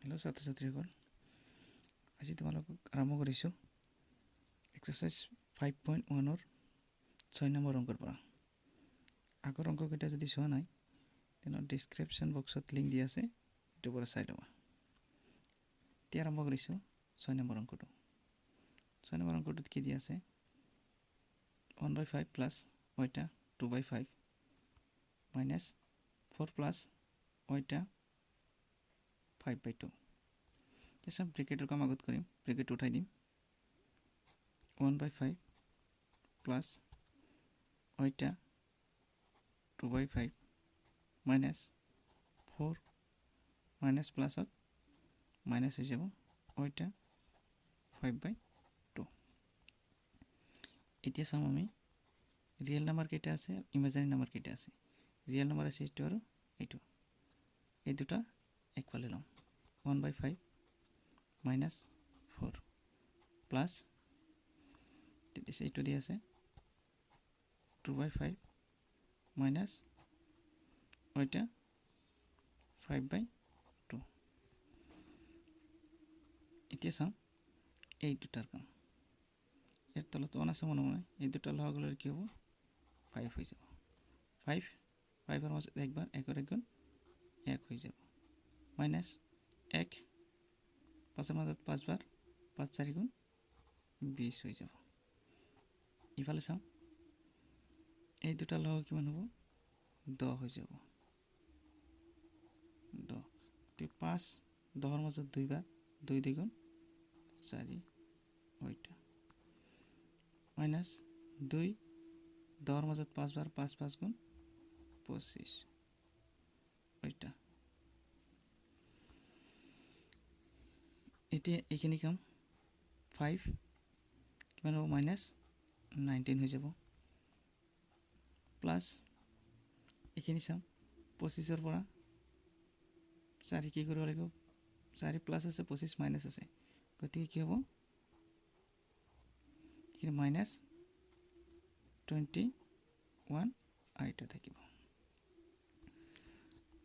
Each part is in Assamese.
হেল্ল' ছাত্ৰ ছাত্ৰীসকল, আজি তোমালোকক আৰম্ভ কৰিছোঁ এক্সাৰচাইজ 5.1ৰ 6 নম্বৰ অংকৰ পৰা। আগৰ অংককেইটা যদি চোৱা নাই তেনেহ'লে ডিছক্ৰিপশ্যন বক্সত লিংক দিয়া আছে, সেইটোৰ পৰা চাই ল'বা। এতিয়া আৰম্ভ কৰিছোঁ 6 নম্বৰ অংকটো। 6 নম্বৰ অংকটোত কি দিয়া আছে? 1/5 প্লাছ ওইটা 2/5 মাইনাছ 4 প্লাছ ওইটা 5/2। এতিয়া ব্ৰেকেটৰ কাম আগত কৰিম, ব্ৰেকেট উঠাই দিম। 1/5 প্লাছ ওইটা 2/5 মাইনাছ 4 মাইনাছ প্লাছত মাইনাছ হৈ যাব ওইটা 5/2। এতিয়া চাম আমি ৰিয়েল নাম্বাৰ কেইটা আছে, ইমাজিনাৰী নাম্বাৰ কেইটা আছে। ৰিয়েল নাম্বাৰ আছে এইটো আৰু এইটো, এই দুটা একফালে ল'ম। 1/5 মাইনাছ 4 প্লাছ এইটো দি আছে 2/5 মাইনাছ ওইটা 5/2। এতিয়া চাওঁ এই দুটাৰ কাম। ইয়াৰ তলত 1 আছে মনে মনে, এই দুটা লগ গ'লে কি হ'ব? 5 হৈ যাব। 5 5ৰ মাজত একবাৰ, একৰ এক গুণ 1 হৈ যাব। মাইনাছ 1 5ৰ মাজত 5 বাৰ, 5 4 গুণ 20 হৈ যাব। ইফালে চাওঁ এই দুটা লগ কিমান হ'ব? 10 হৈ যাব। 10 5 10ৰ মাজত 2 বাৰ, 2 2 গুণ 4 ওইটা মাইনাছ 2 10ৰ মাজত 5 বাৰ, 5 5 গুণ 25 ওইটা। এতিয়া এইখিনি কাম 5 কিমান হ'ব? মাইনাছ 19 হৈ যাব। প্লাছ এইখিনি চাম 25ৰ পৰা 4 কি কৰিব লাগিব? 4 প্লাছ আছে, 25 মাইনাছ আছে, গতিকে কি হ'ব? এইখিনি মাইনাছ 21 আইটা থাকিব।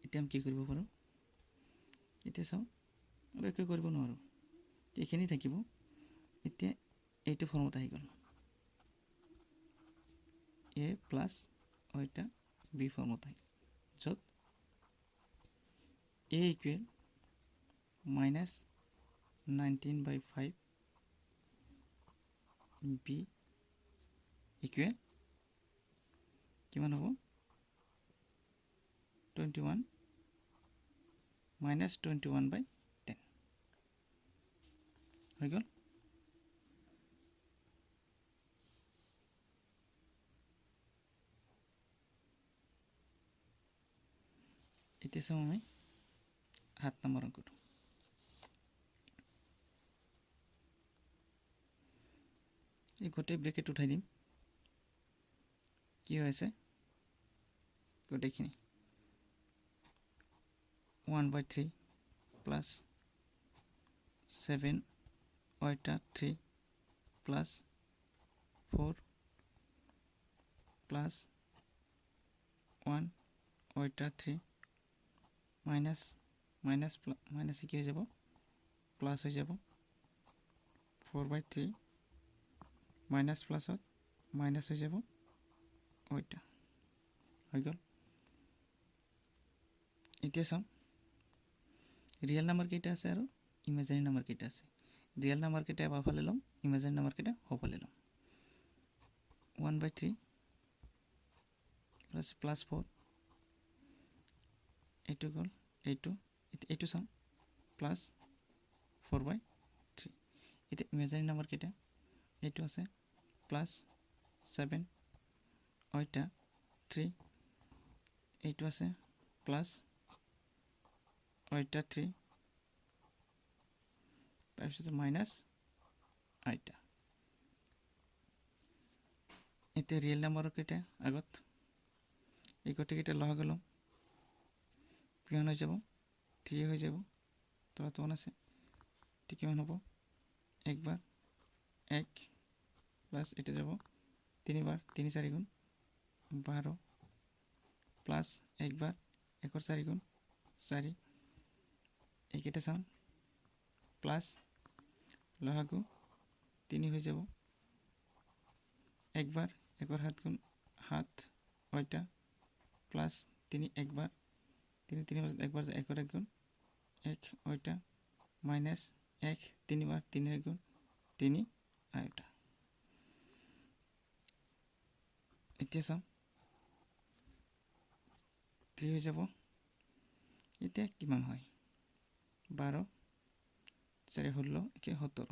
এতিয়া আমি কি কৰিব পাৰোঁ? এতিয়া চাওঁ আৰু একো কৰিব নোৱাৰোঁ, এইখিনি থাকিব। এতিয়া এইটো ফৰ্মত আহি গ'ল, এ প্লাছ ওইটা বি ফৰ্মত আহি, য'ত a equal minus 19/5, B equal কিমান হ'ব? 21 মাইনাছ 21/10 হৈ গ'ল। এতিয়া চাওঁ আমি 7 নম্বৰ অংকটো। এই গোটেই ব্ৰেকেট উঠাই দিম। কি হৈ আছে গোটেইখিনি? 1/3 প্লাছ 7 ওইটা 3 প্লাছ 4 প্লাছ 1 ওইটা 3 মাইনাছ মাইনাছ মাইনাছ কি হৈ যাব? প্লাছ হৈ যাব। 4/3 মাইনাছ প্লাছত মাইনাছ হৈ যাব ওইটা হৈ গ'ল। এতিয়া চাওঁ ৰিয়েল নাম্বাৰ কেইটা আছে আৰু ইমাজিনাৰী নাম্বাৰ কেইটা আছে। ৰিয়েল নাম্বাৰ কেইটা বাওঁফালে ল'ম, ইমাজিনাৰী নাম্বাৰ কেইটা সোঁফালে ল'ম। 1/3 প্লাছ প্লাছ 4 এইটো গ'ল, এইটো এইটো চাওঁ প্লাছ 4/3। এতিয়া ইমাজিনাৰী নাম্বাৰ কেইটা? এইটো আছে প্লাছ 7 ওইটা 3, এইটো আছে প্লাছ ওইটা 3, তাৰপিছত মাইনাছ আইটা। এতিয়া ৰিয়েল নাম্বাৰৰ কেইটা আগত, এই গোটেইকেইটা লগাই ল'ম। কিমান হৈ যাব? 3 হৈ যাব। তলত 1 আছে, এইটো কিমান হ'ব? একবাৰ 1 প্লাছ এটা যাব তিনিবাৰ, 3 4 গুণ 12 প্লাছ একবাৰ 1ৰ 4 গুণ 4। এইকেইটা চাওঁ, প্লাছ লসাগু 3 হৈ যাব একবাৰ 1 7 গুণ 7 অইটা প্লাছ 3 একবাৰ 3 3 মাজত একবাৰ যায় 1 1 গুণ 1 অইটা মাইনাস 1 3 বাৰ 3 1 গুণ 3 আয়টা। এতিয়া চাওঁ 3 হৈ যাব। এতিয়া কিমান হয় 12 4 16 1 17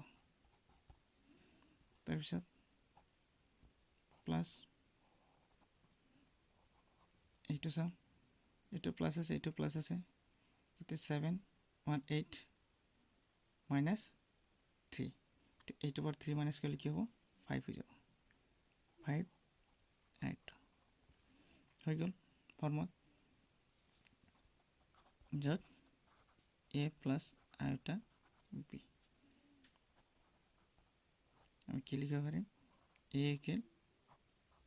তাৰপিছত প্লাছ এইটো চাওঁ এইটো প্লাছ আছে এইটো প্লাছ আছে এইটো 7 1 8 মাইনাছ 3 এইটো বাৰ 3 মাইনাছ কৰিলে কি হ'ব 5 হৈ যাব 5 8 হৈ গ'ল ফৰ্মত য'ত এ প্লাছ আইটা বি আমি কি লিখিব পাৰিম a equal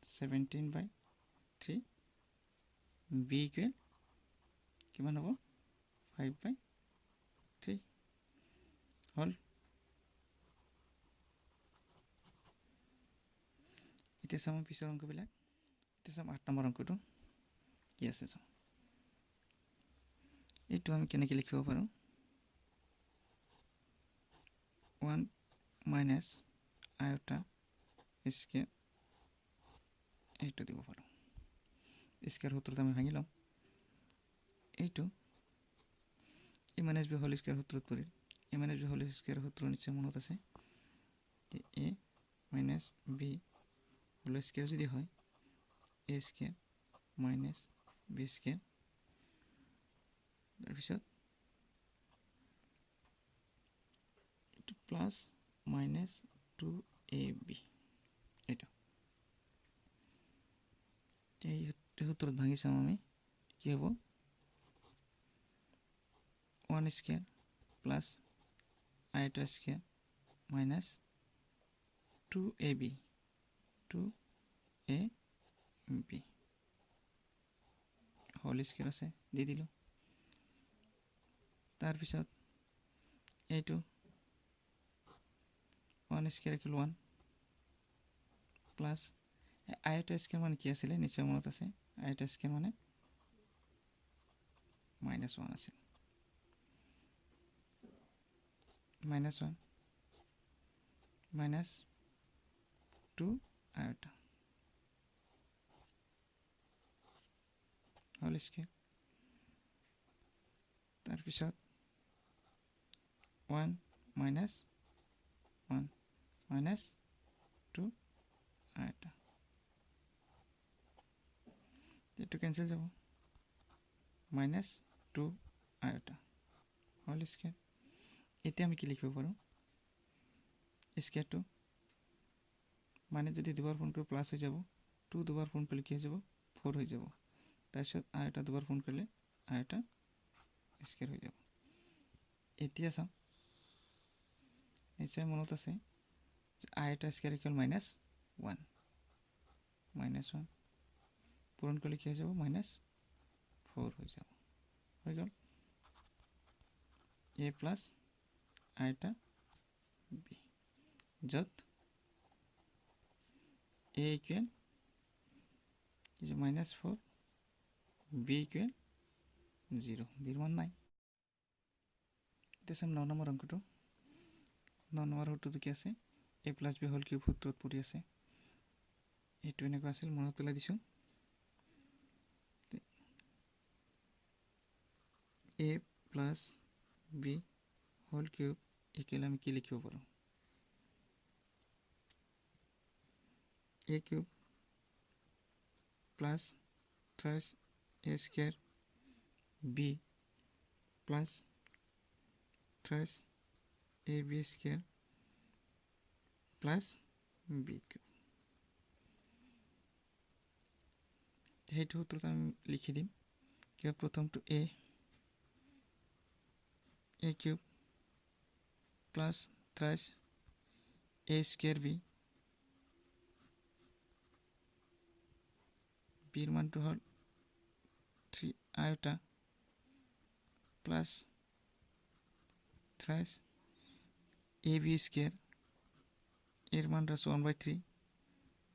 17/3 b equal কিমান হ'ব 5/3 হ'ল। এতিয়া চাম পিছৰ অংকবিলাক। এতিয়া চাম 8 নম্বৰ অংকটো কি আছে চাওঁ। এইটো আমি কেনেকৈ লিখিব পাৰোঁ 1 মাইনাছ আইটা স্কয়াৰ এইটো দিব পাৰোঁ। স্কয়াৰ সূত্ৰত আমি ভাঙি ল'ম। এইটো a minus b whole square সূত্ৰত পৰিল। a minus b whole square সূত্ৰ নিশ্চয় মনত আছে যে a minus b whole square যদি হয় a square minus b square তাৰপিছত এইটো প্লাছ মাইনাছ 2ab এইটো এই সূত্ৰত ভাঙি চাম আমি কি হ'ব 1 স্কয়াৰ প্লাছ আইটা square minus 2ab 2ab whole square আছে দি দিলোঁ। তাৰপিছত এইটো 1 স্কয়াৰ ইকুৱেল 1 প্লাছ আইটা স্কয়াৰ মানে কি আছিলে নিশ্চয় মনত আছে আইটা স্কয়াৰ মানে মাইনাছ 1 আছিল মাইনাছ 1 মাইনাছ 2 আইটা হোল স্কয়াৰ তাৰপিছত 1 মাইনাছ 1 মাইনাছ 2 আইটা এইটো কেঞ্চেল যাব মাইনাছ 2 আইটা হোল স্কয়াৰ। এতিয়া আমি কি লিখিব পাৰোঁ স্কয়াৰটো মানে যদি দুবাৰ ফোন কৰি প্লাছ হৈ যাব 2 দুবাৰ ফোন কৰিলে কি হৈ যাব 4 হৈ যাব তাৰপিছত আইটা দুবাৰ ফোন কৰিলে আইটা স্কয়াৰ হৈ যাব। এতিয়া চাওঁ নিশ্চয় মনত আছে আইটা স্কয়াৰ ইকুৱেল মাইনাছ 1 মাইনাছ 1 পূৰণ কৰিলে কি হৈ যাব মাইনাছ 4 হৈ যাব হৈ গ'ল এ প্লাছ আইটা বি য'ত a equal minus 4 b equal 0 বিৰ মান নাই। এতিয়া চাম 9 নম্বৰ অংকটো। 9 নম্বৰ সূত্ৰটো কি আছে a plus b whole cube সূত্ৰত পৰি আছে। এইটো এনেকুৱা আছিল মনত পেলাই দিছোঁ a plus b whole cube equal আমি কি লিখিব পাৰোঁ a cube plus thrice a square b plus thrice a b square plus b cube. সেইটো সূত্ৰত আমি লিখি দিম কিয় প্ৰথমটো a a cube plus thrice a square b বিৰ মানটো হ'ল 3 আইটা plus thrice A B square, এৰ মানটো আছে ওৱান বাই থ্ৰী,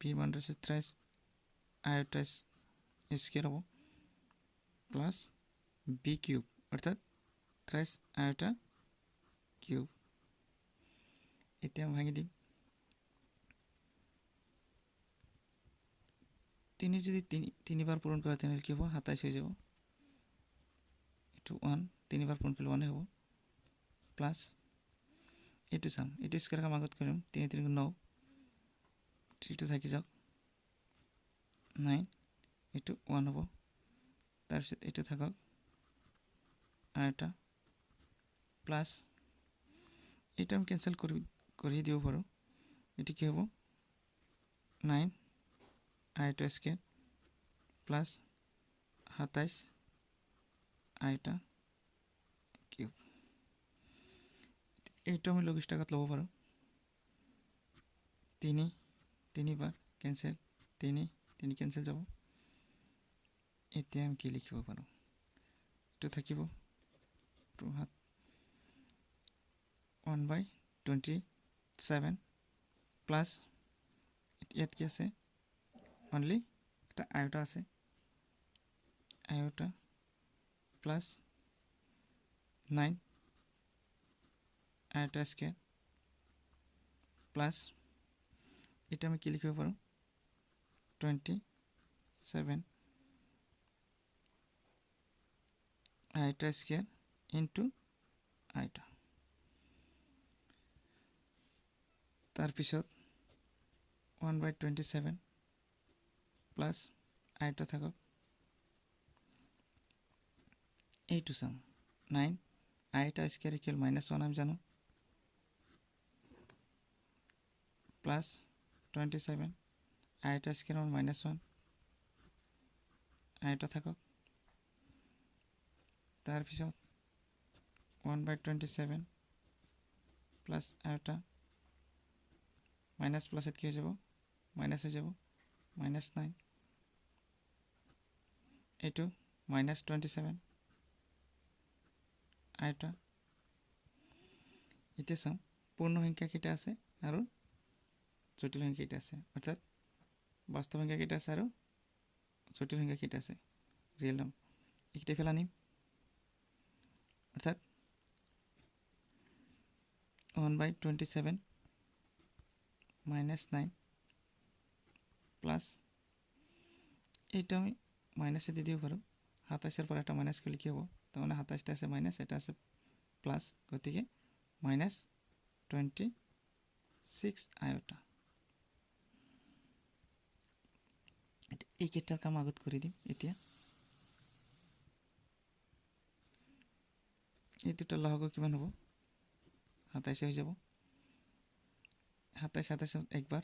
বিৰ মানটো আছে থ্ৰাইছ আইটা স্কুৱেৰ হ'ব, প্লাছ বি কিউব অৰ্থাৎ থ্ৰাইছ আইটা কিউব। এতিয়া ভাঙি দিম। তিনি যদি তিনি তিনিবাৰ পূৰণ কৰা তেনেহ'লে কি হ'ব? 27 হৈ যাব। এইটো ওৱান তিনিবাৰ পূৰণ কৰিলে ওৱানে হ'ব। প্লাছ এইটো চাম, এইটো স্কুৱেৰ কাম আগত কৰিম। তিনি তিনি ন, থ্ৰীটো থাকি যাওক, নাইন, এইটো ওৱান হ'ব। তাৰপিছত এইটো থাকক আৰু এটা প্লাছ, এইটো আমি কেঞ্চেল কৰি দিব পাৰোঁ। এইটো কি হ'ব? নাইন আইটা স্কুৱেৰ প্লাছ 27 আইটা কিউব। এইটো আমি লঘিষ্ঠ আকাৰত ল'ব পাৰোঁ। তিনি তিনিবাৰ কেঞ্চেল, তিনি তিনি কেঞ্চেল যাব। এতিয়া আমি কি লিখিব পাৰোঁ? এইটো থাকিব টু সাত ওৱান বাই 27 প্লাছ, ইয়াত কি আছে? অনলি এটা আইটা আছে, আইটা প্লাছ নাইন আইটা স্কুৱেৰ প্লাছ, এতিয়া আমি কি লিখিব পাৰোঁ? 27 আইটা স্কুৱেৰ ইনটু আইটা। তাৰপিছত ওৱান বাই 27 প্লাছ আইটা থাকক। এইটো চাম, নাইন আইটা স্কুৱেৰ ইকুৱেল মাইনাছ ওৱান আমি জানো, প্লাছ 27 আইটা স্কুৱেৰ মান মাইনাছ ওৱান, আইটা থাকক। তাৰপিছত ওৱান বাই 27 প্লাছ আইটা, মাইনাছ প্লাছত কি হৈ যাব? মাইনাছ হৈ যাব, মাইনাছ নাইন, এইটো মাইনাছ 27 আইটা। এতিয়া চাওঁ পূৰ্ণ সংখ্যা কেইটা আছে আৰু জটিল সংখ্যা কেইটা আছে, অৰ্থাৎ বাস্তৱ সংখ্যা কেইটা আছে আৰু জটিল সংখ্যা কেইটা আছে, ৰিয়েল নাম এইকেইটা ইফালে আনিম। অৰ্থাৎ ওৱান বাই 27 মাইনাছ নাইন প্লাছ, এইটো আমি মাইনাছে দি দিব পাৰোঁ। 27ৰ পৰা এটা মাইনাছ কৰিলে কি হ'ব? তাৰমানে 27টা আছে মাইনাছ, এটা আছে প্লাছ, গতিকে মাইনাছ 26 আইটা। এইকেইটাৰ কাম আগত কৰি দিম। এতিয়া এই দুটা লসাগু কিমান হ'ব? 27 হৈ যাব। 27 27 একবাৰ,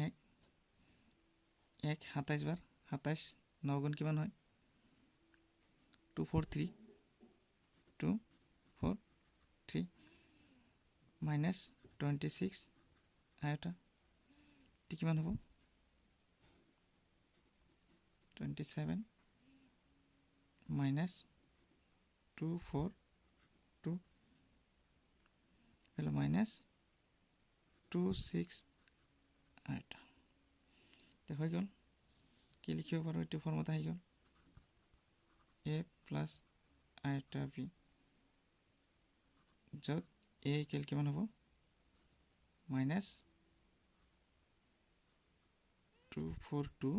এক এক 27 বাৰ, 27 ন গুণ কিমান হয়? Two four three, two four three minus 26 আইটা। এইটো কিমান হ'ব? 27 মাইনাছ টু ফ'ৰ টু, এইফালে মাইনাছ টু ছিক্স আইটা। এতিয়া হৈ গ'ল। কি লিখিব পাৰোঁ? এইটো ফৰ্মত আহি গ'ল এ প্লাছ আইটা বি, য'ত এ ইকুৱেল কিমান হ'ব? Minus two four two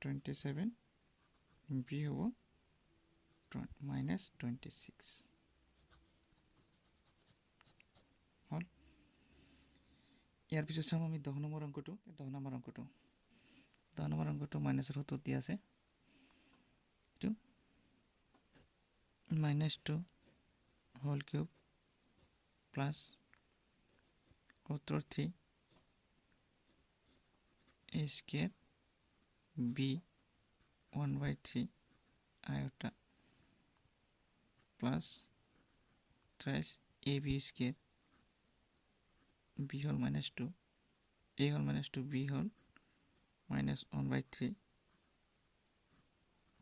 27, B হ'ব মাইনাছ 26 হ'ল। ইয়াৰ পিছত চাম আমি 10 নম্বৰ অংকটো। 10 নম্বৰ অংকটো, 10 নম্বৰ অংকটো মাইনাছৰ সূত্ৰ দিয়া আছে। এইটো minus two whole cube plus সূত্ৰ three A square B one by three iota plus thrice A B square, B হ'ল মাইনাছ টু, এ হ'ল মাইনাছ টু, বি হ'ল মাইনাছ ওৱান বাই three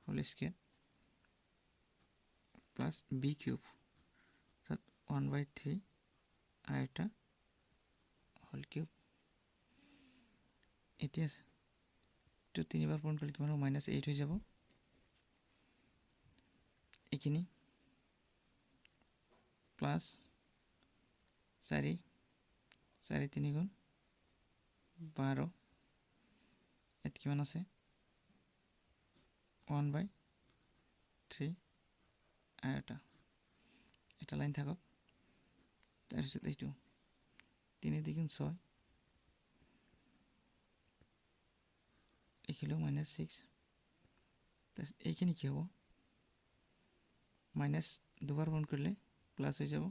whole square plus B cube, অৰ্থাৎ 1/3 iota whole cube. এতিয়া এইটো তিনিবাৰ পূৰণ কৰিলে কিমান হ'ব? মাইনাছ এইট হৈ যাব। এইখিনি প্লাছ চাৰি চাৰি তিনি গুণ বাৰ, ইয়াত কিমান আছে? 1/3 আয়টা। এটা লাইন থাকক। তাৰপিছত এইটো তিনি দুগুণ ছয়, লিখিলোঁ মাইনাছ ছিক্স। তাৰপিছত এইখিনি কি হ'ব? মাইনাছ দুবাৰ পূৰণ কৰিলে প্লাছ হৈ যাব।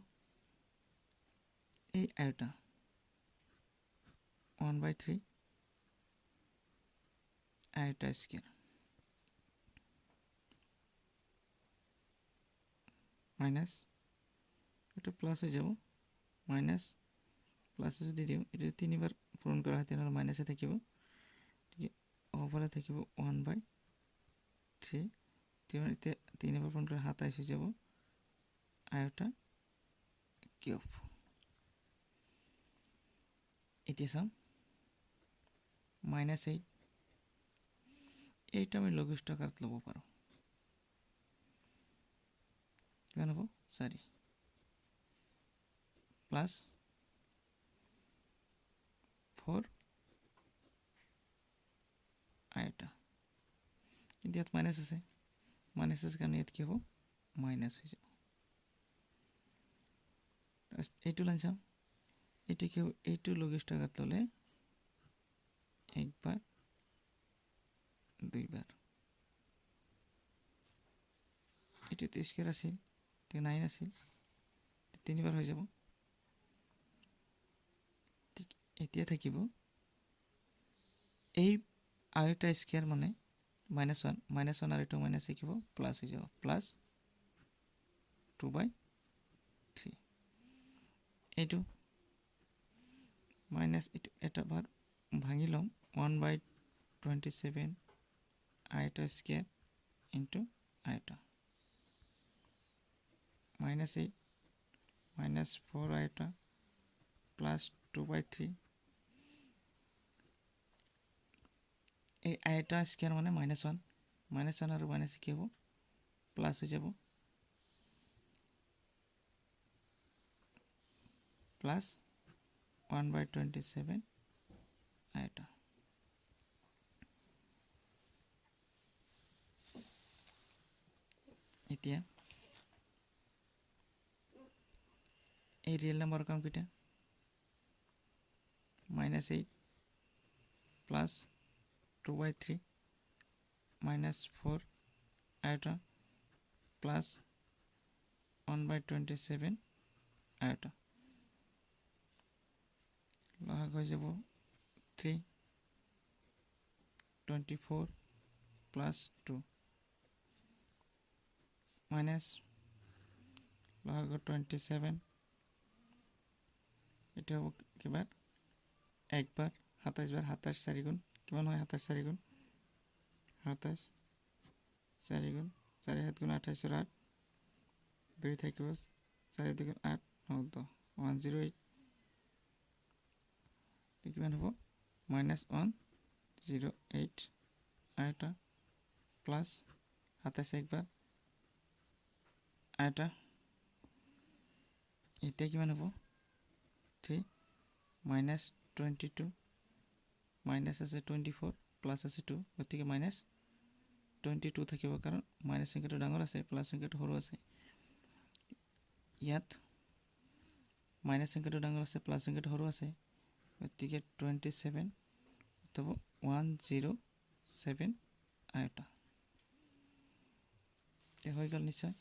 এই iota 1/3 iota square minus, এইটো প্লাছ হৈ যাব, মাইনাছ প্লাছ যদি দিওঁ, এইটো তিনিবাৰ পূৰণ কৰা হয় তেনেহ'লে মাইনাছে থাকিব, গতিকে সোঁফালে থাকিব 1/3। এতিয়া তিনিবাৰ পূৰণ কৰিলে 27 হৈ যাব আয়টা কিউব। এতিয়া চাম মাইনাছ এইট, এইটো আমি লঘিষ্ঠ আকাৰত ল'ব পাৰোঁ। কিমান হ'ব? চাৰি প্লাছ ফ'ৰ আয়টা, কিন্তু ইয়াত মাইনাছ আছে, মাইনাছ আছে কাৰণে ইয়াত কি হ'ব? মাইনাছ হৈ যাব। তাৰপিছত এইটো লাইন চাম, এইটো কি হ'ব? এইটো লঘিষ্ঠ আকাৰত ল'লে একবাৰ দুইবাৰ, এইটোত স্কুৱেৰ আছিল, নাইন আছিল, তিনিবাৰ হৈ যাব। ঠিক এতিয়া থাকিব এই আয়টা স্কুৱেৰ মানে মাইনাছ ওৱান, মাইনাছ ওৱান আৰু এইটো মাইনাছ কি হ'ব? প্লাছ হৈ যাব, প্লাছ 2/3। এইটো মাইনাছ এইটো এটা বাৰ ভাঙি ল'ম, 1/27 iota square into iota minus eight minus four iota plus 2/3। এই আয়টা স্কুৱেৰ মানে মাইনাছ ওৱান, মাইনাছ ওৱান আৰু মাইনাছ কি হ'ব? প্লাছ হৈ যাব, প্লাছ 1/27 আয়টা। এতিয়া এই ৰিয়েল নাম্বাৰৰ কামকেইটা minus eight plus 2/3 minus four iota plus 1/27 iota. লহাগ হৈ যাব 3 24 প্লাছ 2 মাইনাছ লহাগ 27, এইটো হ'ব কিবা একবাৰ 27 বাৰ, 27 চাৰি গুণ কিমান হয়? 27 চাৰি গুণ 27 চাৰি গুণ চাৰি সাত গুণ আঠাইছৰ আঠ, দুই থাকিব, চাৰি দুগুণ আঠ, ন দহ, 108। কিমান হ'ব? মাইনাছ 108 আয়টা প্লাছ 27 একবাৰ আয়টা। এতিয়া কিমান হ'ব? 3 মাইনাছ 22, মাইনাছ আছে 24 প্লাছ আছে 2, গতিকে মাইনাছ 22 থাকিব, কাৰণ মাইনাছ সংখ্যাটো ডাঙৰ আছে, প্লাছ সংখ্যাটো সৰু আছে। ইয়াত মাইনাছ সংখ্যাটো ডাঙৰ আছে, প্লাছ সংখ্যাটো সৰু আছে, গতিকে 27 অথবা 107 আয়টা। হৈ গ'ল নিশ্চয়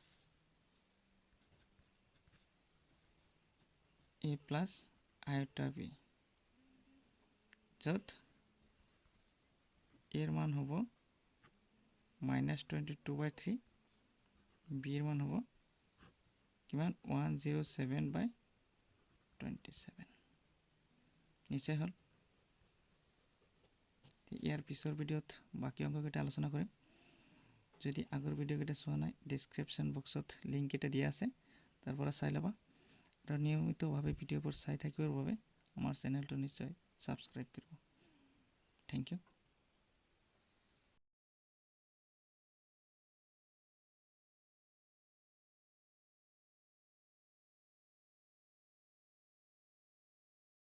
এ প্লাছ আয়টা বি, য'ত এৰ মান হ'ব মাইনাছ 22/3, বিৰ মান হ'ব কিমান? 107/27। নিশ্চয় হ'ল। ইয়াৰ পিছৰ ভিডিঅ'ত বাকী অংককেইটা আলোচনা কৰিম। যদি আগৰ ভিডিঅ'কেইটা চোৱা নাই, ডিছক্ৰিপশ্যন বক্সত লিংককেইটা দিয়া আছে, তাৰ পৰা চাই ল'বা। আৰু নিয়মিতভাৱে ভিডিঅ'বোৰ চাই থাকিবৰ বাবে আমাৰ চেনেলটো নিশ্চয় ছাবস্ক্ৰাইব কৰিব। Thank you.